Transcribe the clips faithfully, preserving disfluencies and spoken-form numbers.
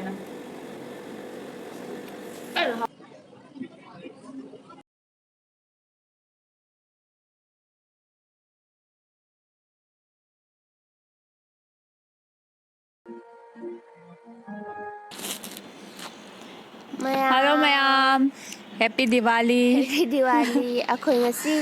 ꯃꯌꯥꯝ꯫ Hello ꯃꯌꯥꯝ, Happy Diwali꯫ Happy Diwali꯫ ꯑꯩꯈꯣꯏ ꯉꯁꯤ,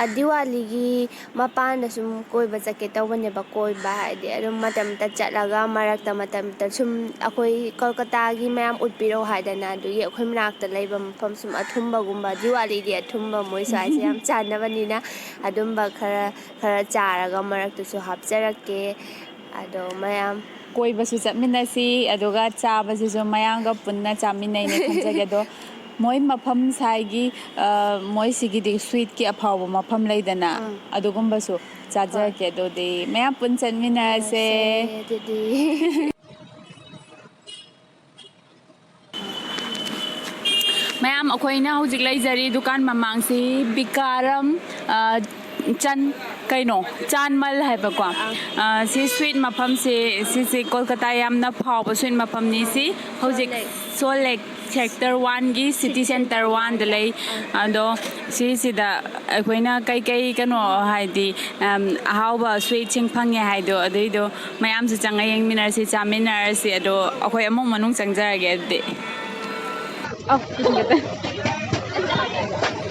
ꯑ, ꯗꯤꯋꯥꯂꯤꯒꯤ ꯃꯄꯥꯟꯗ ꯁꯨꯝ ꯀꯣꯏꯕ ꯆꯠꯀꯦ ꯇꯧꯕꯅꯦꯕ꯫ ꯀꯣꯏꯕ ꯍꯥꯏꯗꯤ ꯑꯗꯨꯝ ꯃꯇꯝ ꯃꯇꯝ ꯆꯠꯂꯒ, ꯃꯔꯛꯇ ꯃꯇꯝ ꯃꯇꯝ ꯁꯨꯝ ꯑꯩꯈꯣꯏ ꯀꯣꯜꯀꯇꯥꯒꯤ ꯃꯌꯥꯝ ꯎꯠꯄꯤꯔꯛꯑꯣ ꯍꯥꯏꯗꯅ, ꯑꯗꯨꯒꯤ ꯑꯩꯈꯣꯏ ꯃꯅꯥꯛꯇ ꯂꯩꯕ ꯃꯐꯝ ꯁꯨꯝ ꯑꯊꯨꯝꯕꯒꯨꯝꯕ, ꯗꯤꯋꯥꯂꯤꯗꯤ ꯑꯊꯨꯝꯕ ꯃꯣꯏ ꯁ꯭ꯋꯥꯏꯁꯦ ꯌꯥꯝ ꯆꯥꯟꯅꯕꯅꯤꯅ, ꯑꯗꯨꯝꯕ ꯈꯔ ꯈꯔ ꯆꯥꯔꯒ ꯃꯔꯛꯇꯁꯨ ꯍꯥꯞꯆꯔꯛꯀꯦ꯫ ꯑꯗꯣ ꯃꯌꯥꯝ ꯀꯣꯏꯕꯁꯨ ꯆꯠꯃꯤꯟꯅꯁꯤ, ꯑꯗꯨꯒ ꯆꯥꯕꯁꯤꯁꯨ ꯃꯌꯥꯝꯒ ꯄꯨꯟꯅ ꯆꯥꯃꯤꯟꯅꯩꯅꯦ ꯈꯟꯖꯒꯦ꯫ ꯑꯗꯣ ꯃꯣꯏ ꯃꯐꯝ ꯁꯥꯏꯒꯤ, ꯑ, ꯃꯣꯏ ꯁꯤꯒꯤꯗꯤ ꯁ꯭ꯋꯤꯠꯀꯤ ꯑꯐꯥꯎꯕ ꯃꯐꯝ ꯂꯩꯗꯅ, ꯎꯝ꯫ ꯑꯗꯨꯒꯨꯝꯕꯁꯨ ꯆꯥꯖꯔꯛꯀꯦ꯫ ꯍꯣꯏ꯫ ꯑꯗꯨꯗꯤ ꯃꯌꯥꯝ ꯄꯨꯟ ꯆꯠꯃꯤꯟꯅꯔꯁꯦ꯫ ꯆꯠꯃꯤꯟꯅꯔꯁꯦ ꯑꯗꯨꯗꯤ꯫ ꯃꯌꯥꯝ, ꯑꯩꯈꯣꯏꯅ ꯍꯧꯖꯤꯛ ꯂꯩꯖꯔꯤ ꯗꯨꯀꯥꯟ ꯃꯃꯥꯡꯁꯤ ꯕꯤꯀꯥꯔꯝ, ꯑ, ꯆꯟ, ꯀꯩꯅꯣ, ꯆꯥꯟꯃꯜ ꯍꯥꯏꯕꯀꯣ꯫ ꯑꯥ꯫ ꯑ, ꯁꯤ ꯁ꯭ꯋꯤꯠ ꯃꯐꯝꯁꯦ, ꯁꯤꯁꯦ ꯀꯣꯜꯀꯇꯥ ꯌꯥꯝꯅ ꯐꯥꯎꯕ ꯁ꯭ꯋꯤꯠ ꯃꯐꯝꯅꯤ꯫ ꯁꯤ ꯍꯧꯖꯤꯛ ꯁꯣꯜ ꯂꯦꯛ꯫ ꯁꯣꯜ ꯂꯦꯛ ꯁꯦꯛꯇꯔ ꯋꯥꯟꯒꯤ ꯁꯤꯇꯤ ꯁꯦꯟꯇꯔ ꯋꯥꯟꯗ ꯂꯩ꯫ ꯑꯗꯣ ꯁꯤꯁꯤꯗ ꯑꯩꯈꯣꯏꯅ ꯀꯩꯀꯩ ꯀꯩꯅꯣ ꯍꯥꯏꯗꯤ, ꯑꯝ, ꯑꯍꯥꯎꯕ ꯁ꯭ꯋꯤꯠꯁꯤꯡ ꯐꯪꯉꯦ ꯍꯥꯏꯗꯣ, ꯑꯗꯨꯏꯗꯣ ꯃꯌꯥꯝꯁꯨ ꯆꯪꯉ ꯌꯦꯡꯃꯤꯟꯅꯔꯁꯤ, ꯆꯥꯃꯤꯟꯅꯔꯁꯤ꯫ ꯑꯗꯣ ꯑꯩꯈꯣꯏ ꯑꯃꯨꯛ ꯃꯅꯨꯡ ꯆꯪꯖꯔꯒꯦ ꯑꯗꯨꯗꯤ꯫ ꯑꯧ, ꯁꯤ ꯊꯤꯟꯒꯠꯇꯣꯏ꯫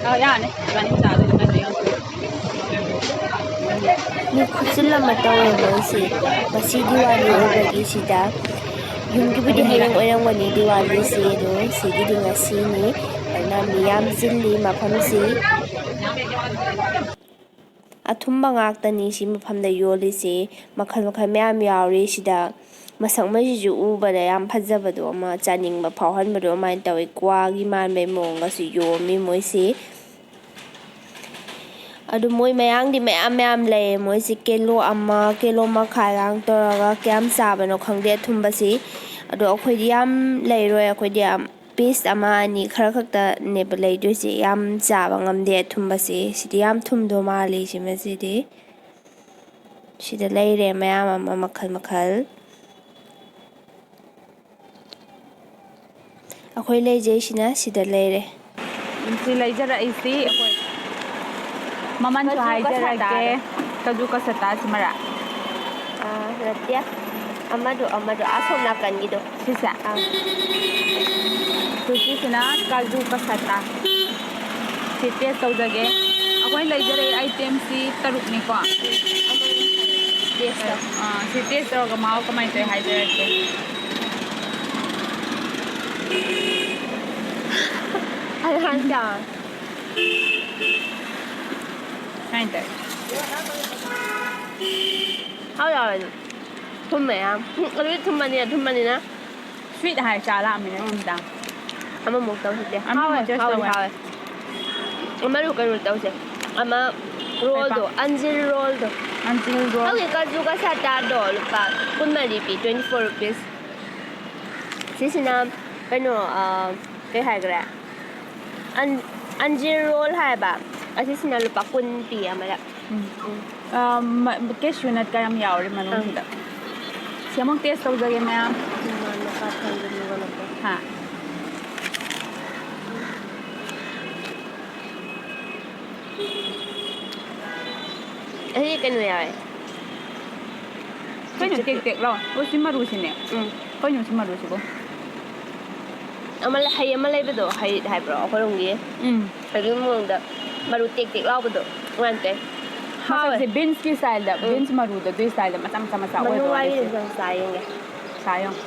ꯑꯧ, ꯌꯥꯔꯅꯤ꯫ ꯏꯕꯥꯅꯤ ꯆꯥꯗꯣꯏꯗꯣ ꯅꯠꯇꯦ, ꯌꯥꯝ ꯊꯨꯏ꯫ ꯃꯤ ꯈꯨꯠꯆꯤꯜ ꯑꯃ ꯇꯧꯔꯦ ꯃꯣꯏꯁꯤ꯫ ꯉꯁꯤ ꯗꯤꯋꯥꯂꯤ ꯑꯣꯏꯕꯒꯤ ꯁꯤꯗ꯫ ꯌꯨꯝꯒꯤꯕꯨꯗꯤ ꯍꯌꯦꯡ ꯑꯣꯏꯔꯝꯒꯅꯤ ꯗꯤꯋꯥꯂꯤꯁꯤ, ꯑꯗꯣ ꯁꯤꯒꯤꯗꯤ ꯉꯁꯤꯅꯤ꯫ ꯑꯗꯨꯅ ꯃꯤ ꯌꯥꯝ ꯆꯤꯜꯂꯤ ꯃꯐꯝꯁꯤ꯫ ꯑꯊꯨꯝꯕ ꯉꯥꯛꯇꯅꯤ ꯁꯤ ꯃꯐꯝꯗ ꯌꯣꯜꯂꯤꯁꯤ꯫ ꯃꯈꯜ ꯃꯈꯜ ꯃꯌꯥꯝ ꯌꯥꯎꯔꯤ ꯁꯤꯗ꯫ ꯃꯁꯛ ꯃꯩꯁꯤꯁꯨ ꯎꯕꯗ ꯌꯥꯝ ꯐꯖꯕꯗꯣ ꯑꯃ, ꯆꯥꯅꯤꯡꯕ ꯐꯥꯎꯍꯟꯕꯗꯣ ꯑꯗꯨꯃꯥꯏꯅ ꯇꯧꯋꯤ꯫ ꯀ꯭ꯋꯥꯒꯤ ꯃꯥꯟꯕꯩ ꯃꯑꯣꯡꯒꯁꯨ ꯌꯣꯝꯃꯤ ꯃꯣꯏꯁꯤ꯫ ꯑꯗꯨ ꯃꯣꯏ ꯃꯌꯥꯡꯗꯤ ꯃꯌꯥꯝ ꯃꯌꯥꯝ ꯂꯩꯌꯦ꯫ ꯃꯣꯏꯁꯤ ꯀꯤꯂꯣ ꯑꯃ, ꯀꯤꯂꯣ ꯃꯈꯥꯏꯒ ꯇꯧꯔꯒ ꯀꯌꯥꯝ ꯆꯥꯕꯅꯣ ꯈꯪꯗꯦ ꯑꯊꯨꯝꯕꯁꯤ꯫ ꯑꯗꯣ ꯑꯩꯈꯣꯏꯗꯤ ꯌꯥꯝ ꯂꯩꯔꯣꯏ꯫ ꯑꯩꯈꯣꯏꯗꯤ ꯌꯥꯝ ꯄꯤꯁ ꯑꯃ ꯑꯅꯤ ꯈꯔ ꯈꯛꯇꯅꯦꯕ ꯂꯩꯗꯣꯏꯁꯦ꯫ ꯌꯥꯝ ꯆꯥꯕ ꯉꯝꯗꯦ ꯑꯊꯨꯝꯕꯁꯦ꯫ ꯁꯤꯗꯤ ꯌꯥꯝ ꯊꯨꯝꯗꯧ ꯃꯥꯜꯂꯤ ꯁꯤꯃꯁꯤꯗꯤ꯫ ꯁꯤꯗ ꯂꯩꯔꯦ ꯃꯌꯥꯝ ꯑꯃ ꯃꯈꯜ ꯃꯈꯜ꯫ ꯑꯩꯈꯣꯏ ꯂꯩꯖꯩꯁꯤꯅ ꯁꯤꯗ ꯂꯩꯔꯦ꯫ ꯁꯤ ꯂꯩꯖꯔꯛꯏꯁꯤ ꯑꯩꯈꯣꯏ꯫ ꯃꯃꯜꯁꯨ ꯀꯖꯨ ꯍꯥꯏꯖꯔꯛꯀꯦ꯫ ꯀꯁꯥꯇꯥꯗꯣ꯫ ꯀꯖꯨ ꯀꯁꯥꯇꯥꯁꯤ ꯃꯔꯥ꯫ ꯑꯥ, ꯅꯠꯇꯦ꯫ ꯑꯃꯗꯣ, ꯑꯃꯗꯣ, ꯑꯁꯣꯝ ꯅꯥꯀꯟꯒꯤꯗꯣ꯫ ꯁꯤꯁꯦ? ꯑꯥ꯫ ꯍꯧꯖꯤꯛꯀꯤꯁꯤꯅ ꯀꯖꯨ ꯀꯁꯥꯇꯥ꯫ ꯁꯤ taste ꯇꯧꯖꯒꯦ꯫ ꯑꯩꯈꯣꯏ ꯂꯩꯖꯔꯛꯏ itemꯁꯤ ꯇꯔꯨꯛꯅꯤꯀꯣ꯫ Taste ꯇꯧ꯫ ꯑꯥ, ꯁꯤ taste ꯇꯧꯔꯒ ꯃꯍꯥꯎ ꯀꯃꯥꯏꯅ ꯇꯧꯋꯤ ꯍꯥꯏꯖꯔꯛꯀꯦ꯫ ꯑꯩ ꯍꯥꯟꯅ ꯆꯥꯎꯔꯦ꯫ ꯁꯨꯃꯥꯏꯅ ꯇꯧꯋꯦ꯫ ꯍꯥꯎ ꯌꯥꯎꯋꯦ꯫ ꯊꯨꯝꯃꯦ ꯌꯥꯝ꯫ ꯎꯝ, ꯑꯗꯨꯗꯤ ꯊꯨꯝꯃꯅꯤ, ꯑꯊꯨꯝꯕꯅꯤꯅ꯫ Sweet ꯍꯥꯏ ꯆꯥ ꯂꯥꯛꯑꯃꯤꯅ ꯎꯝ꯫ ꯁꯤꯗ꯫ ꯑꯃꯃꯨꯛ ꯇꯧꯁꯤꯁꯦ꯫ ꯑꯃꯃꯨꯛ ꯍꯥꯎꯋꯦ, taste ꯍꯥꯎꯋꯦ, ꯇꯧꯋꯦ꯫ ꯍꯥꯎꯋꯦ꯫ ꯑꯃꯗꯨ ꯀꯩꯅꯣ ꯇꯧꯁꯦ꯫ ꯑꯃ rollꯗꯣ, ꯀꯩꯕ? ꯑꯟꯖꯤꯔ rollꯗꯣ꯫ ꯑꯟꯖꯤꯔ roll꯫ ꯍꯧꯖꯤꯛ ꯀꯖꯨ ꯀꯁꯥꯇꯥꯗꯣ ꯂꯨꯄꯥ ꯀꯨꯟꯃꯔꯤ ꯄꯤ, twenty four rupees꯫ ꯁꯤꯁꯤꯅ ꯀꯩꯅꯣ, ꯑ, ꯀꯩ ꯍꯥꯏꯈ꯭ꯔꯦ? ꯑꯟ-, ꯑꯟꯖꯤꯔ roll ꯍꯥꯏꯕ꯫ ꯑꯁꯤꯁꯤꯅ ꯂꯨꯄꯥ ꯀꯨꯟ ꯄꯤ ꯑꯃꯗ꯫ ꯎꯝ꯫ ꯎꯝ꯫ ꯑ, ꯃ-, cashew nut ꯀ ꯌꯥꯝ ꯌꯥꯎꯔꯤ ꯃꯅꯨꯡꯁꯤꯗ꯫ ꯑꯪ꯫ ꯁꯤ ꯑꯃꯨꯛ taste ꯇꯧꯖꯒꯦ, ꯃꯌꯥꯝ꯫ ꯍꯥ꯫ ꯑꯁꯤ ꯀꯩꯅꯣ ꯌꯥꯎꯋꯦ꯫ ꯀꯩꯅꯣ ꯇꯦꯛ ꯇꯦꯛ ꯂꯥꯎ? ꯑꯣ, ꯁꯤ ꯃꯔꯨꯁꯤꯅꯦ꯫ ꯎꯝ꯫ ꯀꯩꯅꯣ ꯁꯤ ꯃꯔꯨꯁꯤꯕꯨ? ꯑꯃ ꯂꯩ-, ꯍꯩ ꯑꯃ ꯂꯩꯕꯗꯣ, ꯍꯩ ꯍꯥꯏꯕ꯭ꯔꯣ ꯑꯩꯈꯣꯏꯔꯣꯝꯒꯤ? ꯎꯝ꯫ ꯑꯗꯨꯒꯤ ꯃꯑꯣꯡꯗ ꯃꯔꯨ ꯇꯦꯛ ꯇꯦꯛ ꯂꯥꯎꯕꯗꯣ꯫ ꯅꯨꯡꯉꯥꯏꯇꯦ꯫ ꯍꯥꯎꯋꯦ꯫ ꯃꯁꯛꯁꯦ beansꯀꯤ styleꯗ, ꯎꯝ꯫ Beans ꯃꯔꯨꯗꯣ ꯑꯗꯨꯏ styleꯗ ꯃꯆꯥ ꯃꯆꯥ ꯃꯆꯥ ꯑꯣꯏꯕ ꯃꯅꯨꯡ ꯋꯥꯔꯤꯁꯦ꯫ ꯋꯥꯔꯤꯗꯨꯁꯨ ꯌꯥꯝ ꯆꯥ ꯌꯦꯡꯒꯦ꯫ ꯆꯥ ꯌꯦꯡꯉꯣ꯫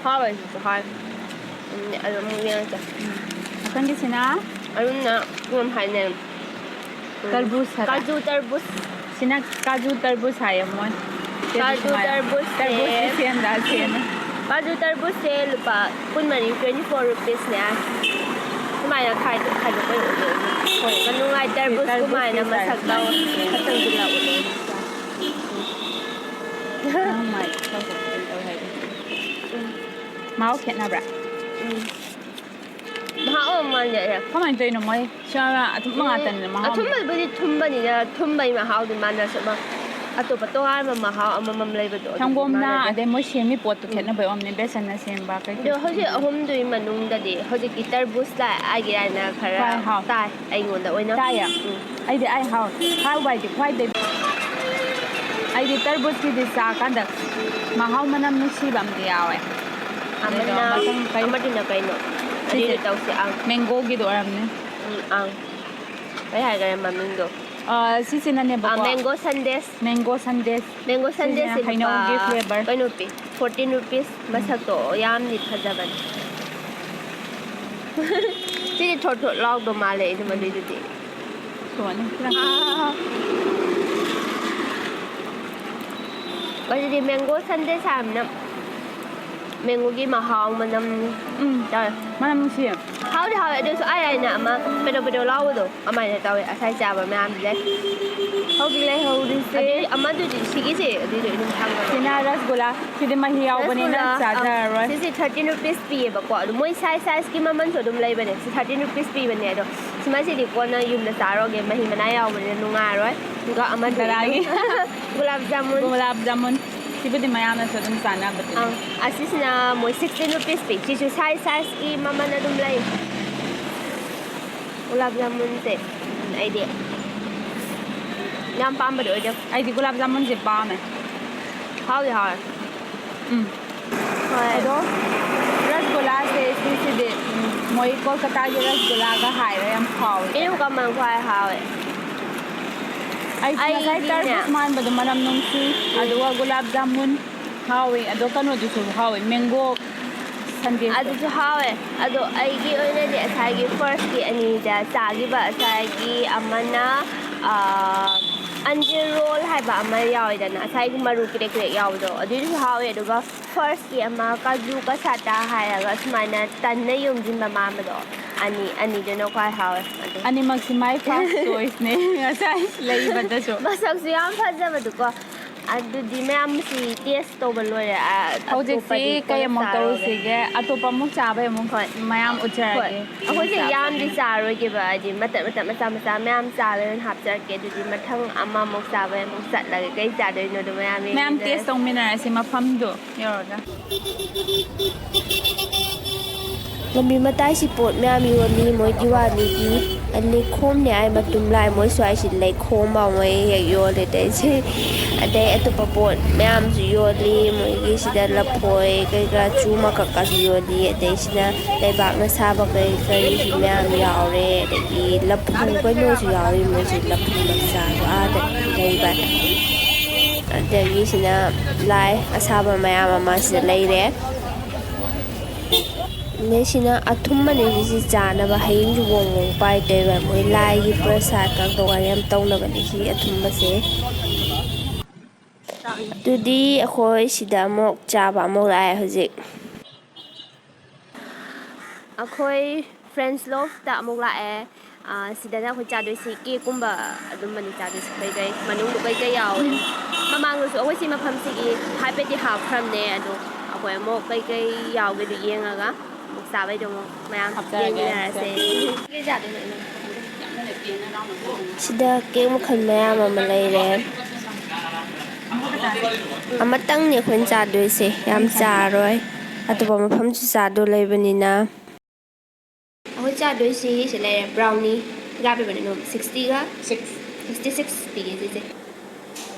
ꯍꯥꯎꯋꯦ ꯁꯤꯁꯨ ꯍꯥꯎꯋꯦ꯫ ꯎꯝ, ꯑꯗꯨ ꯑꯃꯨꯛ ꯌꯦꯡꯉꯁꯦ꯫ ꯎꯝ꯫ ꯃꯊꯪꯒꯤꯁꯤꯅ? ꯑꯗꯨꯅ ꯀꯩꯅꯣꯝ ꯍꯥꯏꯅꯦ꯫ ꯎꯝ꯫ ꯇꯔꯕꯨꯖ ꯍꯥꯏꯕ? ꯀꯥꯖꯨ ꯇꯔꯕꯨꯖ꯫ ꯁꯤꯅ ꯀꯥꯖꯨ ꯇꯔꯕꯨꯖ ꯍꯥꯏꯌꯦ ꯃꯣꯏ꯫ ꯀꯥꯖꯨ ꯁꯨꯃꯥꯏꯅ꯫ ꯇꯔꯕꯨꯖꯁꯦ ꯇꯔꯕꯨꯖꯀꯤ ꯁꯦꯝꯗ ꯁꯦꯝꯃꯦ꯫ ꯀꯥꯖꯨ ꯇꯔꯕꯨꯖꯁꯦ ꯂꯨꯄꯥ ꯀꯨꯟꯃꯔꯤ, twenty four rupeesꯅꯦ꯫ ꯁꯨꯃꯥꯏꯅ ꯈꯥꯏꯗꯣꯛ-, ꯈꯥꯏꯗꯣꯛꯄꯩ ꯎꯠꯂꯦ꯫ ꯍꯣꯏ꯫ ꯃꯅꯨꯡꯉꯥꯏ ꯇꯔꯕꯨꯖ ꯇꯔꯕꯨꯖꯀꯤ ꯀꯨꯃꯥꯏꯅ ꯁꯥꯏꯖ ꯃꯁꯛ ꯇꯧ-, ꯁꯨꯃꯥꯏꯅ꯫ ꯈꯔ ꯆꯪꯁꯤꯜꯂ ꯎꯠꯂꯦ꯫ ꯅꯪ ꯃꯥꯏ ꯈꯔ ꯈꯔ ꯇꯧ ꯍꯥꯏꯗꯤ꯫ ꯎꯝ꯫ ꯃꯍꯥꯎ ꯈꯦꯠꯅꯕ꯭ꯔꯥ? ꯎꯝ꯫ ꯃꯍꯥꯎ ꯑꯃ ꯃꯥꯟꯖꯔꯦ꯫ ꯀꯃꯥꯏꯅ ꯇꯧꯔꯤꯅꯣ ꯃꯣꯏ? ꯁꯤ ꯑꯊꯨꯝꯕ ꯎꯝ, ꯉꯥꯛꯇꯅꯤꯅ ꯃꯍꯥꯎ ꯑꯃ꯫ ꯑꯊꯨꯝꯕꯕꯨꯗꯤ ꯊꯨꯝꯕꯅꯤꯅ ꯊꯨꯝꯕꯩ ꯃꯍꯥꯎꯗꯤ ꯃꯥꯟꯅꯁꯨ ꯑꯃ꯫ ꯑꯇꯣꯞꯄ ꯇꯣꯉꯥꯟꯕ ꯃꯍꯥꯎ ꯑꯃꯃꯝ ꯂꯩꯕꯗꯣ ꯑꯗꯨꯗꯤ ꯁꯪꯒꯣꯝꯅ ꯃꯥꯟꯅꯗꯦ꯫ ꯑꯗꯩ ꯃꯣꯏ ꯁꯦꯝꯃꯤ ꯄꯣꯠꯇꯣ ꯈꯦꯠꯅꯕꯩ ꯑꯣꯏꯔꯝꯅꯤ, ꯕꯦꯁꯟꯅ ꯁꯦꯝꯕ ꯀꯩꯀꯩ꯫ ꯑꯗꯣ ꯍꯧꯖꯤꯛ ꯑꯍꯨꯝꯗꯨꯒꯤ ꯃꯅꯨꯡꯗꯗꯤ ꯍꯧꯖꯤꯛꯀꯤ ꯇꯔꯕꯨꯖ ꯂꯥꯛꯑꯦ, ꯑꯩꯒꯤ ꯍꯥꯏꯅ ꯈꯔ ꯈꯔ ꯍꯥꯎ꯫ ꯇꯥꯏ ꯑꯩꯉꯣꯟꯗ ꯑꯣꯏꯅ꯫ ꯇꯥꯏꯌꯦ꯫ ꯎꯝ꯫ ꯑꯩꯗꯤ ꯑꯩ ꯍꯥꯎ ꯍꯥꯎꯕ ꯍꯥꯏꯗꯤ ꯈ꯭ꯋꯥꯏꯗꯩ ꯑꯩꯗꯤ ꯇꯔꯕꯨꯖꯀꯤꯗꯤ ꯆꯥꯀꯥꯟꯗ ꯃꯍꯥꯎ ꯃꯅꯝ ꯅꯨꯡꯁꯤꯕ ꯑꯃꯗꯤ ꯌꯥꯎꯋꯦ꯫ ꯑꯗꯨꯗꯣ ꯑꯃꯅ ꯃꯊꯪ ꯀꯩ ꯑꯃꯗꯨꯅ ꯀꯩꯅꯣ? ꯁꯤꯁꯦ ꯑꯗꯨꯏꯗꯣ ꯇꯧꯁꯤ ꯑꯪ꯫ ꯃꯦꯡꯒꯣꯒꯤꯗꯣ ꯑꯣꯏꯔꯝꯅꯤ꯫ ꯎꯝ ꯑꯪ꯫ ꯀꯩ ꯍꯥꯏꯈꯔꯦ ꯃꯃꯤꯡꯗꯣ? ꯑ, ꯁꯤꯁꯤꯅꯅꯦꯕꯀꯣ꯫ ꯑꯥ, ꯃꯦꯡꯒꯣ ꯁꯟꯗꯦꯁ꯫ ꯃꯦꯡꯒꯣ ꯁꯟꯗꯦꯁ꯫ ꯃꯦꯡꯒꯣ ꯁꯟꯗꯦꯁꯁꯦ ꯁꯤꯁꯤꯅ ꯍꯩꯅꯧꯒꯤ ꯂꯨꯄꯥ flavor꯫ ꯀꯩꯅꯣ ꯄꯤ, ꯐꯣꯔꯇꯤꯟ ꯔꯨꯄꯤꯁ꯫ ꯃꯁꯛꯇꯣ ꯌꯥꯝꯗꯤ ꯐꯖꯕꯅꯤ꯫ ꯁꯤꯗꯤ ꯊꯣꯠ ꯊꯣꯠ ꯂꯥꯎꯗꯧ ꯃꯥꯜꯂꯦ ꯑꯩꯗꯤ ꯃꯗꯨꯏꯗꯨꯗꯤ꯫ ꯊꯣꯛꯑꯅꯤ ꯈꯤꯇꯪ꯫ ꯑꯥ꯫ ꯑꯗꯨꯗꯤ ꯃꯦꯡꯒꯣ ꯁꯟꯗꯦꯁ ꯍꯥꯏꯕꯅ ꯃꯦꯡꯒꯣꯒꯤ ꯃꯍꯥꯎ ꯃꯅꯝ ꯎꯝ꯫ ꯇꯧꯋꯦ꯫ ꯃꯅꯝ ꯅꯨꯡꯁꯤꯌꯦ꯫ ꯍꯥꯎꯗꯤ ꯍꯥꯎꯋꯦ ꯑꯗꯨꯁꯨ ꯑꯩ ꯑꯩꯅ ꯑꯃ ꯄꯦꯗꯣꯛ ꯄꯦꯗꯣꯛ ꯂꯥꯎꯕꯗꯣ ꯑꯗꯨꯃꯥꯏꯅ ꯇꯧꯋꯦ ꯉꯁꯥꯏ ꯆꯥꯕ ꯃꯌꯥꯝꯗꯨꯗꯩ꯫ ꯍꯧꯖꯤꯛ ꯂꯩꯍꯧꯔꯤꯁꯦ꯫ ꯑꯗꯨꯗꯤ ꯑꯃꯗꯨꯗꯤ ꯁꯤꯒꯤꯁꯦ ꯑꯗꯨꯏꯗꯣ ꯑꯗꯨꯝ ꯊꯝꯈ꯭ꯔꯒꯦ꯫ ꯁꯤꯅ ꯔꯁꯒꯨꯂꯥ꯫ ꯁꯤꯗꯤ ꯃꯍꯤ ꯌꯥꯎꯕꯅꯤꯅ ꯔꯁꯒꯨꯂꯥ, ꯑ, ꯆꯥꯖꯔꯔꯣꯏ꯫ ꯁꯤꯁꯦ ꯊꯥꯔꯇꯤꯟ ꯔꯨꯄꯤꯁ ꯄꯤꯌꯦꯕꯀꯣ꯫ ꯑꯗꯣ ꯃꯣꯏ ꯁꯥꯏꯖ ꯁꯥꯏꯖꯀꯤ ꯃꯃꯜꯁꯨ ꯑꯗꯨꯝ ꯂꯩꯕꯅꯦ꯫ ꯁꯤ ꯊꯥꯔꯇꯤꯟ ꯔꯨꯄꯤꯁ ꯄꯤꯕꯅꯦ꯫ ꯑꯗꯣ ꯁꯤꯃꯁꯤꯗꯤ ꯀꯣꯟꯅ ꯌꯨꯝꯗ ꯆꯥꯔꯨꯔꯒꯦ꯫ ꯃꯍꯤ ꯃꯅꯥꯏ ꯌꯥꯎꯕꯅꯤꯅ ꯅꯨꯡꯉꯥꯏꯔꯣꯏ꯫ ꯑꯗꯨꯒ ꯑꯃꯗꯨ ꯇꯔꯥꯒꯤ꯫ ꯒꯨꯂꯥꯞ ꯖꯥꯃꯨꯟ꯫ ꯒꯨꯂꯥꯞ ꯖꯥꯃꯨꯟ꯫ ꯁꯤꯕꯨꯗꯤ ꯃꯌꯥꯝꯅꯁꯨ ꯑꯗꯨꯝ ꯆꯥꯅꯕꯗꯨꯅꯤ꯫ ꯑꯪ, ꯑꯁꯤꯁꯤꯅ ꯃꯣꯏ ꯁꯤꯛꯁꯇꯤꯟ ꯔꯨꯄꯤꯁ ꯄꯤ꯫ ꯁꯤꯁꯨ ꯁꯥꯏꯖ ꯁꯥꯏꯖꯀꯤ ꯃꯃꯜ ꯑꯗꯨꯝ ꯂꯩ꯫ ꯒꯨꯂꯥꯞ ꯖꯥꯃꯨꯟꯁꯦ ꯑꯩꯗꯤ ꯌꯥꯝ ꯄꯥꯝꯕꯗꯤ ꯑꯣꯏꯗꯦ꯫ ꯑꯩꯗꯤ ꯒꯨꯂꯥꯞ ꯖꯥꯃꯨꯟꯁꯦ ꯄꯥꯝꯃꯦ꯫ ꯍꯥꯎꯗꯤ ꯍꯥꯎꯋꯦ꯫ ꯎꯝ꯫ ꯍꯣꯏ꯫ ꯑꯗꯣ ꯔꯁꯒꯨꯂꯥꯁꯦ ꯁꯤꯁꯤꯗꯤ, ꯎꯝ, ꯃꯣꯏ ꯀꯣꯜꯀꯇꯥꯒꯤ ꯔꯁꯒꯨꯂꯥꯒ ꯍꯥꯏꯔ ꯌꯥꯝ ꯍꯥꯎꯋꯦ꯫ ꯏꯅꯝ ꯀꯃꯜ ꯈ꯭ꯋꯥꯏ ꯍꯥꯎꯋꯦ꯫ ꯑꯩ ꯉꯁꯥꯏ ꯑꯩꯗꯤꯅꯦ꯫ ꯇꯔꯕꯨꯖ ꯃꯥꯟꯕꯗꯣ ꯃꯅꯝ ꯅꯨꯡꯁꯤ, ꯑꯗꯨꯒ ꯒꯨꯂꯥꯞ ꯖꯥꯃꯨꯟ ꯍꯥꯎꯋꯦ, ꯑꯗꯣ ꯀꯩꯅꯣꯗꯨꯁꯨ ꯍꯥꯎꯋꯦ, ꯃꯦꯡꯒꯣ ꯁꯟꯗꯦꯁꯇꯣ꯫ ꯑꯗꯨꯁꯨ ꯍꯥꯎꯋꯦ꯫ ꯑꯗꯣ ꯑꯩꯒꯤ ꯑꯣꯏꯅꯗꯤ ꯉꯁꯥꯏꯒꯤ ꯐꯥꯔꯁꯀꯤ ꯑꯅꯤꯗ ꯆꯥꯈꯤꯕ ꯉꯁꯥꯏꯒꯤ ꯑꯃꯅ, ꯑꯥ, ꯑꯟꯖꯤꯔ ꯔꯣꯜ ꯍꯥꯏꯕ ꯑꯃ ꯌꯥꯎꯋꯦꯗꯅ, ꯉꯁꯥꯏꯒꯤ ꯃꯔꯨ ꯀ꯭ꯔꯦꯛ ꯀ꯭ꯔꯦꯛ ꯌꯥꯎꯕꯗꯣ ꯑꯗꯨꯏꯗꯨꯁꯨ ꯍꯥꯎꯋꯦ꯫ ꯑꯗꯨꯒ ꯐꯥꯔꯁꯀꯤ ꯑꯃ ꯀꯥꯖꯨ ꯀꯁꯥꯇꯥ ꯍꯥꯏꯔꯒ ꯁꯨꯃꯥꯏꯅ ꯇꯟꯅ ꯌꯣꯝꯁꯤꯟꯕ ꯃꯥꯟꯕꯗꯣ, ꯑꯅꯤ ꯑꯅꯤꯗꯨꯅ ꯈ꯭ꯋꯥꯏ ꯍꯥꯎꯋꯦ꯫ ꯑꯗꯨ ꯑꯅꯤꯃꯛꯁꯤ my first choiceꯅꯦ ꯉꯁꯥꯏ ꯂꯩꯕꯗꯁꯨ꯫ ꯃꯁꯛꯁꯨ ꯌꯥꯝ ꯐꯖꯕꯗꯨꯀꯣ꯫ ꯑꯗꯨꯗꯤ ꯃꯌꯥꯝꯁꯤ ꯇꯦꯁ ꯇꯧꯕ ꯂꯣꯏꯔꯦ꯫ ꯑ, ꯍꯧꯖꯤꯛꯁꯤ ꯑꯇꯣꯞꯄꯗꯤ ꯀꯩ ꯀꯣꯟꯅ ꯑꯃꯨꯛ ꯆꯥꯔꯒꯦ꯫ ꯇꯧꯔꯨꯁꯤꯒꯦ? ꯑꯇꯣꯞꯄ ꯑꯃꯨꯛ ꯆꯥꯕꯩ ꯑꯃꯨꯛ ꯍꯣꯏ꯫ ꯃꯌꯥꯝ ꯍꯣꯏ꯫ ꯎꯠꯆꯔꯒꯦ꯫ ꯑꯩꯈꯣꯏꯁꯦ ꯌꯥꯝꯗꯤ ꯆꯥꯔꯣꯏꯒꯦꯕ, ꯍꯥꯏꯗꯤ ꯃꯇꯠ ꯃꯇꯠ ꯃꯆꯥ ꯃꯆꯥ ꯃꯌꯥꯝ ꯆꯥꯕꯩ ꯑꯣꯏꯅ ꯍꯥꯞꯆꯔꯛꯀꯦ꯫ ꯑꯗꯨꯗꯤ ꯃꯊꯪ ꯑꯃꯃꯨꯛ ꯆꯥꯕꯩ ꯑꯃꯨꯛ ꯆꯠꯂꯒꯦ꯫ ꯀꯩ ꯆꯥꯗꯣꯏꯅꯣꯗꯣ ꯃꯌꯥꯝ ꯃꯌꯥꯝ ꯌꯦꯡꯃꯤꯟꯅꯔꯁꯤ꯫ ꯇꯦꯁ ꯇꯧꯃꯤꯟꯅꯔꯁꯤ ꯃꯐꯝꯗꯣ ꯌꯧꯔꯒ꯫ ꯂꯝꯕꯤ ꯃꯇꯥꯏꯁꯤ ꯄꯣꯠ ꯃꯌꯥꯝ ꯌꯣꯜꯂꯤ꯫ ꯃꯣꯏ ꯗꯤꯋꯥꯂꯤꯒꯤ ꯂꯩꯈꯣꯝꯅꯦ ꯍꯥꯏ ꯃꯇꯨꯝ ꯂꯥꯛꯑꯦ꯫ ꯃꯣꯏ ꯁ꯭ꯋꯥꯏꯁꯤ ꯂꯩꯈꯣꯝ ꯐꯥꯎ ꯃꯣꯏ ꯍꯦꯛ ꯌꯣꯜꯂꯦ꯫ ꯑꯗꯩꯁꯤ ꯑꯗꯩ ꯑꯇꯣꯞꯄ ꯄꯣꯠ ꯃꯌꯥꯝꯁꯨ ꯌꯣꯜꯂꯤ꯫ ꯃꯣꯏꯒꯤ ꯁꯤꯗ ꯂꯐꯣꯏ ꯀꯩꯀꯥ ꯆꯨ ꯃꯀꯛꯀꯁꯨ ꯌꯣꯜꯂꯤ꯫ ꯑꯗꯩ ꯁꯤꯅ ꯂꯩꯕꯥꯛꯅ ꯁꯥꯕ ꯀꯩ ꯀꯔꯤꯁꯨ ꯃꯌꯥꯝ ꯌꯥꯎꯔꯦ꯫ ꯑꯗꯒꯤ ꯂꯐꯨ ꯀꯩꯅꯣꯁꯨ ꯌꯥꯎꯔꯤ꯫ ꯃꯣꯏꯁꯤ ꯂꯐꯨ ꯃꯆꯥꯁꯨ ꯑꯥꯗ ꯂꯩꯕ꯫ ꯑꯗꯒꯤ ꯁꯤꯅ ꯂꯥꯏ ꯑꯁꯥꯕ ꯃꯌꯥꯝ ꯑꯃ ꯁꯤꯗ ꯂꯩꯔꯦ꯫ ꯑꯗꯩ ꯁꯤꯅ ꯑꯊꯨꯝꯕꯅꯦ꯫ ꯁꯤꯁꯤ ꯆꯥꯅꯕ ꯍꯌꯦꯡꯁꯨ ꯋꯣꯡ ꯋꯣꯡ ꯄꯥꯏꯗꯣꯏꯕ꯫ ꯃꯣꯏ ꯂꯥꯏꯒꯤ ꯄ꯭ꯔꯁꯥꯗ ꯇꯧꯔꯒ ꯌꯥꯝ ꯇꯧꯅꯕꯅꯦ ꯁꯤ ꯑꯊꯨꯝꯕꯁꯦ꯫ ꯑꯗꯨꯗꯤ ꯑꯩꯈꯣꯏ ꯁꯤꯗ ꯑꯃꯨꯛ ꯆꯥꯕ ꯑꯃꯨꯛ ꯂꯥꯛꯑꯦ ꯍꯧꯖꯤꯛ꯫ ꯑꯩꯈꯣꯏ ꯐ꯭ꯔꯦꯟꯁ ꯂꯣꯐꯇ ꯑꯃꯨꯛ ꯂꯥꯛꯑꯦ꯫ ꯑꯥ, ꯁꯤꯗꯅ ꯑꯩꯈꯣꯏ ꯆꯥꯗꯣꯏꯁꯤ ꯀꯦꯛꯀꯨꯝꯕ ꯑꯗꯨꯝꯕꯅꯤ ꯆꯥꯗꯣꯏꯁꯤ꯫ ꯀꯩꯀꯩ ꯃꯅꯨꯡꯗ ꯀꯩꯀꯩ ꯌꯥꯎꯋꯦ? ꯃꯃꯥꯡꯗꯁꯨ ꯑꯩꯈꯣꯏ ꯁꯤ ꯃꯐꯝꯁꯤꯒꯤ ꯍꯥꯏꯐꯦꯠꯇꯤ ꯍꯥꯞꯈ꯭ꯔꯕꯅꯦ꯫ ꯑꯗꯣ ꯑꯩꯈꯣꯏ ꯑꯃꯨꯛ ꯀꯩꯀꯩ ꯌꯥꯎꯒꯦꯗꯨ ꯌꯦꯡꯉꯒ ꯑꯃꯨꯛ ꯆꯥꯕꯩꯗꯣ ꯑꯃꯨꯛ ꯃꯌꯥꯝ ꯌꯦꯡꯃꯤꯟꯅꯔꯁꯦ꯫ ꯀꯩ ꯆꯥꯗꯣꯏꯅꯣ? ꯁꯤꯗ ꯀꯦꯛ ꯃꯈꯜ ꯃꯌꯥꯝ ꯑꯃ ꯂꯩꯔꯦ꯫ ꯑꯃꯇꯪꯅꯤ ꯑꯩꯈꯣꯏꯅ ꯆꯥꯗꯣꯏꯁꯦ, ꯌꯥꯝ ꯆꯥꯔꯣꯏ꯫ ꯑꯇꯣꯞꯄ ꯃꯐꯝꯁꯨ ꯆꯥꯗꯣ ꯂꯩꯕꯅꯤꯅ꯫ ꯑꯩꯈꯣꯏ ꯆꯥꯗꯣꯏꯁꯤ ꯁꯤ ꯂꯩꯔꯦ, ꯕ꯭ꯔꯥꯎꯅꯤ꯫ ꯀꯌꯥ ꯄꯤꯕꯅꯣ? ꯁꯤꯛꯁꯇꯤꯒ? ꯁꯤꯛꯁ꯫ ꯁꯤꯛꯁꯇꯤ ꯁꯤꯛꯁ ꯄꯤꯌꯦ ꯁꯤꯁꯦ꯫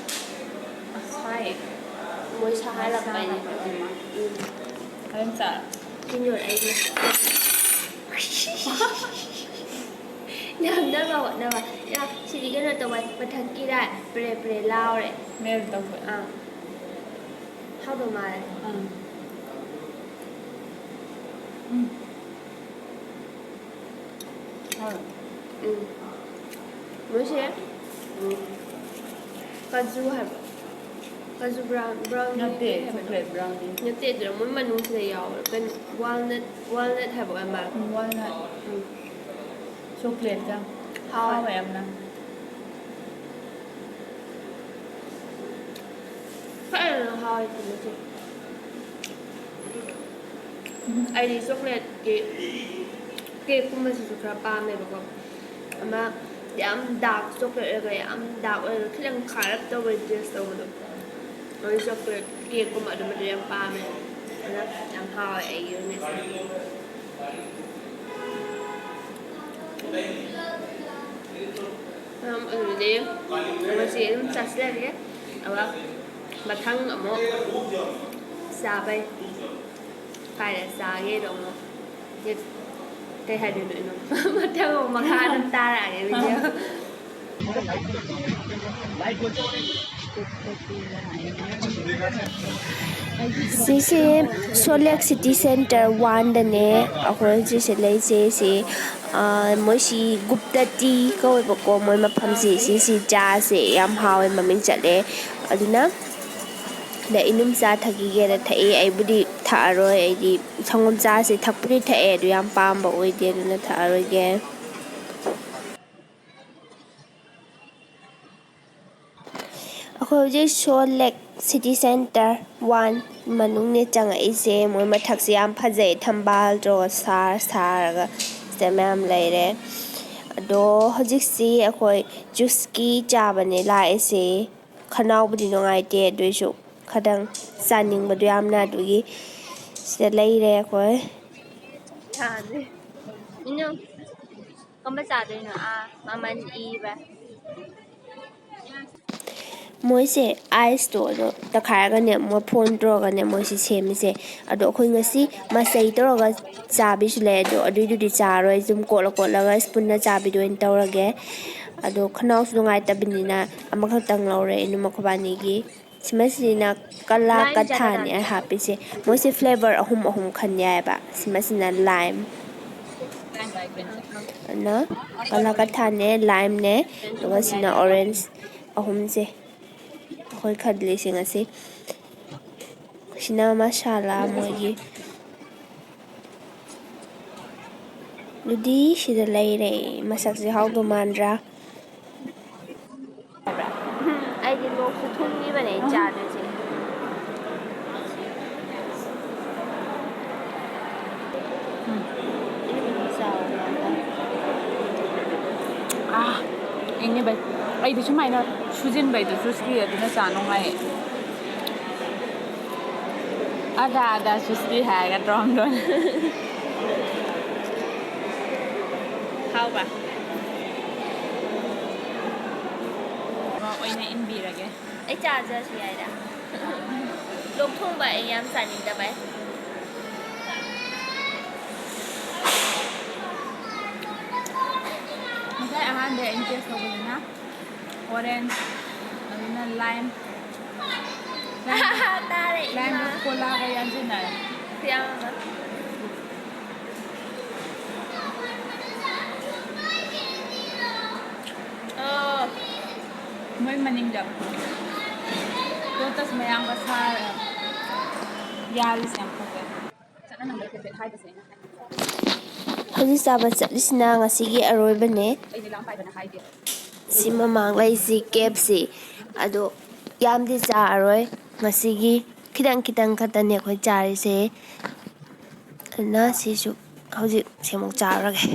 ꯑꯁ, ꯍꯥꯏ꯫ ꯃꯣꯏ ꯁꯥꯍꯜꯂꯛꯄ ꯍꯥꯏꯅꯦ꯫ ꯎꯝ꯫ ꯐꯖꯅ ꯆꯥꯔꯣ꯫ ꯁꯤ ꯌꯣꯜꯂꯛꯏꯁꯦ꯫ ꯅꯝꯅꯕ ꯍꯣꯠꯅꯕ꯫ ꯌꯥ, ꯁꯤꯗꯤ ꯀꯩꯅꯣ ꯇꯧꯕ, ꯃꯊꯛꯀꯤꯔ ꯄ꯭ꯔꯦ ꯄ꯭ꯔꯦ ꯂꯥꯎꯔꯦ꯫ ꯃꯦꯜ ꯇꯧꯊꯣꯛꯑꯦ꯫ ꯑꯥ꯫ ꯍꯥꯎꯗꯧ ꯃꯥꯜꯂꯦ꯫ ꯑꯥ꯫ ꯎꯝ꯫ ꯍꯥꯎꯋꯦ꯫ ꯎꯝ꯫ ꯃꯣꯏꯁꯦ, ꯎꯝ, ꯀꯥꯖꯨ ꯍꯥꯏꯕ꯫ ꯀꯥꯖꯨ ꯕ꯭ꯔꯥꯎꯟ, ꯕ꯭ꯔꯥꯎꯅꯤ ꯅꯠꯇꯦ, ꯍꯥꯏꯕꯗꯣ꯫ ꯆꯣꯀ꯭ꯂꯦꯠ ꯕ꯭ꯔꯥꯎꯅꯤ꯫ ꯅꯠꯇꯦ, ꯑꯗꯨꯅ ꯃꯣꯏ ꯃꯅꯨꯡꯁꯤꯗ ꯌꯥꯎꯕ꯫ ꯀꯩꯅꯣ, ꯋꯥꯜꯅꯠ, ꯋꯥꯜꯅꯠ ꯍꯥꯏꯕ ꯑꯣꯏꯔ ꯃꯥꯜꯂꯦ꯫ ꯎꯝ, ꯋꯥꯜꯅꯠ꯫ ꯎꯝ꯫ ꯆꯣꯀ꯭ꯂꯦꯠꯀ꯫ ꯍꯥꯎꯋꯦ꯫ ꯍꯥꯎꯋꯦ ꯌꯥꯝꯅ꯫ ꯍꯥꯎꯋꯦ ꯀꯨꯝꯕꯁꯦ꯫ ꯑꯩꯗꯤ ꯆꯣꯀ꯭ꯂꯦꯠꯀꯤ ꯀꯦꯛꯀꯨꯝꯕꯁꯤꯁꯨ ꯈꯔ ꯄꯥꯝꯃꯦꯕꯀꯣ꯫ ꯑꯃ ꯌꯥꯝ ꯗꯥꯔꯛ ꯆꯣꯀ꯭ꯂꯦꯠ ꯑꯣꯏꯔꯒ ꯌꯥꯝ ꯗꯥꯔꯛ ꯑꯣꯏꯔꯒ ꯈꯤꯇꯪ ꯈꯥꯔꯞ ꯇꯧꯕꯒꯤ ꯇꯦꯁ ꯇꯧꯕꯗꯣ꯫ ꯑꯗꯨ ꯆꯣꯀ꯭ꯂꯦꯠ ꯀꯦꯛꯀꯨꯝꯕ ꯑꯗꯨꯝꯕꯗꯣ ꯌꯥꯝ ꯄꯥꯝꯃꯦ꯫ ꯑꯗꯨꯅ ꯌꯥꯝ ꯍꯥꯎꯋꯦ ꯑꯩꯒꯤ ꯑꯣꯏꯅꯁꯨ꯫ ꯎꯝ, ꯑꯗꯨꯗꯤ ꯉꯁꯤ ꯑꯗꯨꯝ ꯆꯥꯁꯤꯜꯂꯒꯦ꯫ ꯑꯗꯨꯒ ꯃꯊꯪ ꯑꯃꯨꯛ ꯆꯥꯕꯩ ꯀꯥꯏꯗ ꯆꯥꯒꯦꯗꯣ ꯑꯃꯨꯛ ꯀꯩ ꯍꯥꯏꯗꯣꯏꯅꯣ? ꯃꯊꯪ ꯑꯃꯨꯛ ꯃꯈꯥ ꯑꯗꯨꯝ ꯇꯥꯔꯛꯑꯒꯦ ꯚꯤꯗꯤꯑꯣ꯫ ꯁꯤꯁꯦ ꯁꯣꯂꯦꯛ ꯁꯤꯇꯤ ꯁꯦꯟꯇꯔ ꯋꯥꯟꯗꯅꯦ꯫ ꯑꯩꯈꯣꯏ ꯍꯧꯖꯤꯛꯁꯦ ꯂꯩꯁꯦ ꯁꯤ, ꯑꯥ, ꯃꯣꯏꯁꯤ ꯒꯨꯞꯇ ꯇꯤ ꯀꯧꯋꯦꯕꯀꯣ꯫ ꯃꯣꯏ ꯃꯐꯝꯁꯤ, ꯁꯤꯁꯤ ꯆꯥꯁꯦ ꯌꯥꯝ ꯍꯥꯎꯋꯦ, ꯃꯃꯤꯡ ꯆꯠꯂꯦ꯫ ꯑꯗꯨꯅ ꯑꯗ ꯏꯅꯨꯝ ꯆꯥ ꯊꯛꯈꯤꯒꯦꯅ ꯊꯛꯏ꯫ ꯑꯩꯕꯨꯗꯤ ꯊꯛꯑꯔꯣꯏ꯫ ꯑꯩꯗꯤ ꯁꯪꯒꯣꯝ ꯆꯥꯁꯦ ꯊꯛꯄꯨꯗꯤ ꯊꯛꯑꯦ, ꯑꯗꯨ ꯌꯥꯝ ꯄꯥꯝꯕ ꯑꯣꯏꯗꯦ, ꯑꯗꯨꯅ ꯊꯛꯑꯔꯣꯏꯒꯦ꯫ ꯑꯩꯈꯣꯏ ꯍꯧꯖꯤꯛ ꯁꯣꯂꯦꯛ ꯁꯤꯇꯤ ꯁꯦꯟꯇꯔ ꯋꯥꯟ ꯃꯅꯨꯡꯅꯦ ꯆꯪꯉꯛꯏꯁꯦ꯫ ꯃꯣꯏ ꯃꯊꯛꯁꯦ ꯌꯥꯝ ꯐꯖꯩ, ꯊꯝꯕꯥꯜ ꯇꯧꯔꯒ ꯁꯥꯔ ꯁꯥꯔꯒ ꯁꯤꯗ ꯃꯌꯥꯝ ꯂꯩꯔꯦ꯫ ꯑꯗꯣ ꯍꯧꯖꯤꯛꯁꯤ ꯑꯩꯈꯣꯏ ꯖꯨꯁꯀꯤ ꯆꯥꯕꯅꯦ ꯂꯥꯛꯏꯁꯦ꯫ ꯈꯅꯥꯎꯕꯨꯗꯤ ꯅꯨꯡꯉꯥꯏꯇꯦ, ꯑꯗꯨꯏꯁꯨ ꯈꯇꯪ ꯆꯥꯅꯤꯡꯕꯗꯣ ꯌꯥꯝꯅ, ꯑꯗꯨꯒꯤ ꯁꯤꯗ ꯂꯩꯔꯦ ꯑꯩꯈꯣꯏ꯫ ꯆꯥꯗꯦ꯫ ꯏꯅꯨ, ꯀꯝꯕ ꯆꯥꯗꯣꯏꯅꯣ? ꯑꯥ, ꯃꯃꯜ ꯏꯕ꯫ ꯃꯣꯏꯁꯦ ꯑꯥꯏꯁꯇꯣ ꯑꯗꯣ ꯇꯛꯈꯥꯏꯔꯒꯅꯦ, ꯃꯣꯏ ꯐꯣꯟ ꯇꯧꯔꯒꯅꯦ ꯃꯣꯏꯁꯤ ꯁꯦꯝꯃꯤꯁꯦ꯫ ꯑꯗꯣ ꯑꯩꯈꯣꯏ ꯉꯁꯤ ꯃꯆꯩ ꯇꯧꯔꯒ ꯆꯥꯕꯤꯁꯨ ꯂꯩ, ꯑꯗꯣ ꯑꯗꯨꯏꯗꯨꯗꯤ ꯆꯥꯔꯣꯏ꯫ ꯑꯗꯨꯝ ꯀꯣꯠꯂ ꯀꯣꯠꯂꯒ ꯁ꯭ꯄꯨꯟꯅ ꯆꯥꯕꯤꯗꯣ ꯑꯣꯏꯅ ꯇꯧꯔꯒꯦ꯫ ꯑꯗꯣ ꯈꯅꯥꯎꯁꯨ ꯅꯨꯡꯉꯥꯏꯇꯕꯅꯤꯅ ꯑꯃꯈꯛꯇꯪ ꯂꯧꯔꯦ ꯏꯅꯝꯃ ꯈꯣꯏꯕꯥꯅꯤꯒꯤ꯫ ꯁꯤꯃꯁꯤꯅ ꯀꯂꯥ ꯀꯊꯥꯅꯦ ꯑꯩ ꯍꯥꯞꯄꯤꯁꯦ꯫ ꯃꯣꯏꯁꯦ ꯐ꯭ꯂꯦꯕꯔ ꯑꯍꯨꯝ ꯑꯍꯨꯝ ꯈꯟ ꯌꯥꯏꯑꯕ꯫ ꯁꯤꯃꯁꯤꯅ ꯂꯥꯏꯝ꯫ ꯑꯗꯨꯅ ꯀꯂꯥ ꯀꯊꯥꯅꯦ, ꯂꯥꯏꯝꯅꯦ, ꯑꯗꯨꯒ ꯁꯤꯅ ꯑꯣꯔꯦꯟꯖ꯫ ꯑꯍꯨꯝꯁꯦ ꯑꯩꯈꯣꯏ ꯈꯜꯂꯤꯁꯦ ꯉꯁꯤ꯫ ꯁꯤꯅ ꯃꯁꯥꯂꯥ ꯃꯣꯏꯒꯤ꯫ ꯑꯗꯨꯗꯤ ꯁꯤꯗ ꯂꯩꯔꯦ꯫ ꯃꯁꯛꯁꯦ ꯍꯥꯎꯗꯧ ꯃꯥꯟꯗ꯭ꯔꯥ? ꯑꯩꯗꯤ ꯂꯣꯛꯁꯨ ꯊꯨꯡꯉꯤꯕꯅꯦ ꯑꯩ ꯆꯥꯗꯣꯏꯁꯦ꯫ ꯏꯅꯦ ꯚꯥꯏ, ꯑꯩꯗꯤ ꯁꯨꯃꯥꯏꯅ ꯁꯨꯖꯤꯟꯕꯩꯗꯨꯁꯨ ꯁꯨꯏ, ꯑꯗꯨꯅ ꯆꯥ ꯅꯨꯡꯉꯥꯏꯌꯦ꯫ ꯑꯗꯥ ꯑꯗꯥ ꯁꯨꯁꯇꯤ ꯍꯥꯏꯔꯒ ꯗ꯭ꯔꯣꯝ ꯗ꯭ꯔꯣꯝ꯫ ꯍꯥꯎꯕ꯭ꯔꯥ? ꯑꯣꯏꯅ ꯏꯟꯕꯤꯔꯒꯦ꯫ ꯑꯩ ꯆꯥꯖꯔꯁꯨ ꯌꯥꯏꯗ꯫ ꯂꯣꯛ ꯊꯨꯡꯕ ꯑꯩ ꯌꯥꯝ ꯆꯥꯅꯤꯡꯗꯕꯩ꯫ ꯉꯁꯥꯏ ꯑꯍꯥꯟꯕ ꯑꯩꯅ ꯇꯦꯁ ꯇꯧꯕꯗꯨꯅ ꯑꯣꯔꯦꯟꯖ, ꯑꯗꯨꯅ ꯂꯥꯏꯝ꯫ ꯇꯥꯔꯦ, ꯂꯥꯏꯝꯒ ꯏꯃꯥ꯫ ꯀꯣꯂꯥꯒ ꯌꯥꯟꯁꯤꯟꯅꯔꯦ꯫ ꯈꯨꯌꯥꯝ ꯑꯃ꯫ ꯑꯣ꯫ ꯃꯣꯏ ꯃꯅꯤꯡꯗ ꯂꯣꯇꯁ ꯃꯌꯥꯝꯒ ꯁꯥꯔ ꯌꯥꯜꯂꯤꯁꯦ ꯌꯥꯝ ꯐꯖꯩ꯫ ꯆꯠꯅ ꯅꯪꯕ ꯐꯦꯐꯦꯠ ꯍꯥꯏꯕꯁꯦ ꯑꯩꯅ ꯍꯥꯏꯅꯤꯡꯕ꯫ ꯍꯧꯖꯤꯛ ꯆꯥꯕ ꯆꯠꯂꯤꯁꯤꯅ ꯉꯁꯤꯒꯤ ꯑꯔꯣꯏꯕꯅꯦ꯫ ꯑꯩꯗꯤ ꯂꯥꯝ ꯄꯥꯏꯕꯅ ꯍꯥꯏꯗꯦ꯫ ꯁꯤ ꯃꯃꯥꯡ ꯂꯩꯁꯤ ꯀꯦꯞꯁꯤ꯫ ꯑꯗꯣ ꯌꯥꯝꯗꯤ ꯆꯥꯔꯔꯣꯏ ꯉꯁꯤꯒꯤ꯫ ꯈꯤꯇꯪ ꯈꯤꯇꯪ ꯈꯛꯇꯅꯦ ꯑꯩꯈꯣꯏ ꯆꯥꯔꯤꯁꯦ꯫ ꯑꯗꯨꯅ ꯁꯤꯁꯨ ꯍꯧꯖꯤꯛ ꯁꯤꯃꯨꯛ ꯆꯥꯔꯒꯦ꯫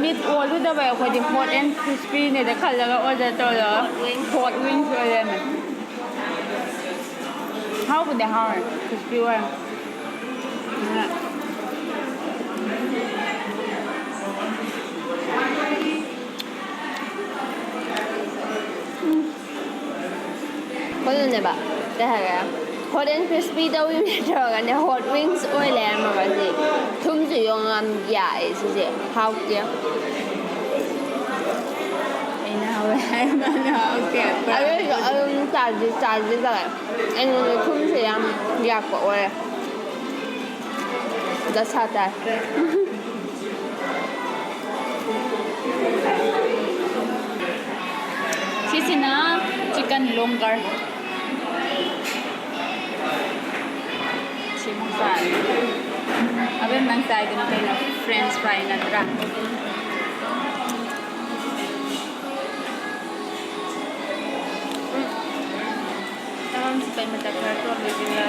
ꯃꯤꯠ ꯑꯣꯜꯂꯨꯗꯕꯩ ꯑꯩꯈꯣꯏꯗꯤ ꯍꯣꯠ ꯑꯦꯟ ꯀ꯭ꯔꯤꯁꯄꯤꯅꯦꯗ ꯈꯜꯂꯒ ꯑꯣꯔꯗꯔ ꯇꯧꯔꯒ ꯍꯣꯠ ꯋꯤꯡꯁ ꯑꯣꯏ ꯂꯩꯔꯝꯃꯦ꯫ ꯍꯥꯎꯕꯨꯗꯤ ꯍꯥꯎꯔꯦ, ꯀ꯭ꯔꯤꯁꯄꯤ ꯑꯣꯏꯔꯦ꯫ ꯀꯩꯅꯣꯅꯦꯕ, ꯀꯩ ꯍꯥꯏꯒꯦ, ꯍꯣꯠ ꯑꯦꯟ ꯀ꯭ꯔꯤꯁꯄꯤ ꯇꯧꯔꯤꯅꯦ ꯇꯧꯔꯒꯅꯦ ꯍꯣꯠ ꯋꯤꯡꯁ ꯑꯣꯏ ꯂꯩꯔꯝꯃꯕ ꯁꯤ꯫ ꯊꯨꯝꯁꯨ ꯌꯣꯡ ꯌꯥꯝ ꯌꯥꯛꯑꯦ ꯁꯤꯁꯦ, ꯍꯥꯎꯇꯦ꯫ ꯑꯩꯅ ꯍꯥꯎꯋꯦ ꯍꯥꯏ ꯃꯥꯅ ꯍꯥꯎꯇꯦ꯫ ꯑꯗꯨ ꯑꯣꯏꯔꯁꯨ ꯑꯗꯨꯝ ꯆꯥꯁꯤ ꯆꯥꯁꯤ ꯇꯧꯋꯦ꯫ ꯑꯩꯉꯣꯟꯗ ꯊꯨꯝꯁꯦ ꯌꯥꯝ ꯌꯥꯛꯄ ꯑꯣꯏꯔꯦ꯫ ꯗꯁꯥ ꯇꯥꯏ꯫ ꯁꯤꯁꯤꯅ ꯆꯤꯀꯟ ꯂꯣꯡꯒꯔ꯫ ꯁꯤꯃꯨꯛ ꯆꯥꯔꯦ꯫ ꯑꯕꯦꯝꯃ, ꯅꯪ ꯆꯥꯏꯗꯅ ꯀꯩꯅꯣ? French fry ꯅꯠꯇ꯭ꯔꯥ? ꯎꯝ꯫ ꯆꯃꯝꯁꯤ ꯀꯩ ꯃꯇꯝ ꯈꯔ ꯇꯣꯠꯂꯣꯏꯗꯣꯏꯅꯣ?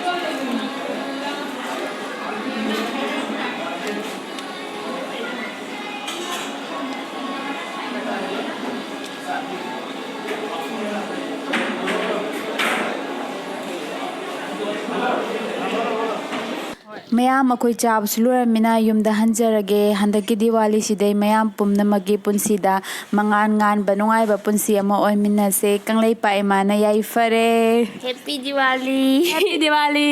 ꯃꯌꯥꯝ, ꯑꯩꯈꯣꯏ ꯆꯥꯕꯁꯨ ꯂꯣꯏꯔꯃꯤꯅ ꯌꯨꯝꯗ ꯍꯟꯖꯔꯒꯦ꯫ ꯍꯟꯗꯛꯀꯤ ꯗꯤꯋꯥꯂꯤꯁꯤꯗꯩ ꯃꯌꯥꯝ ꯄꯨꯝꯅꯃꯛꯀꯤ ꯄꯨꯟꯁꯤꯗ ꯃꯉꯥꯟ ꯉꯥꯟꯕ ꯅꯨꯡꯉꯥꯏꯕ ꯄꯨꯟꯁꯤ ꯑꯃ ꯑꯣꯏꯃꯤꯟꯅꯁꯦ꯫ ꯀꯪꯂꯩꯄꯥꯛ ꯏꯃꯥꯅ ꯌꯥꯏꯐꯔꯦ꯫ Happy Diwali! Happy Diwali!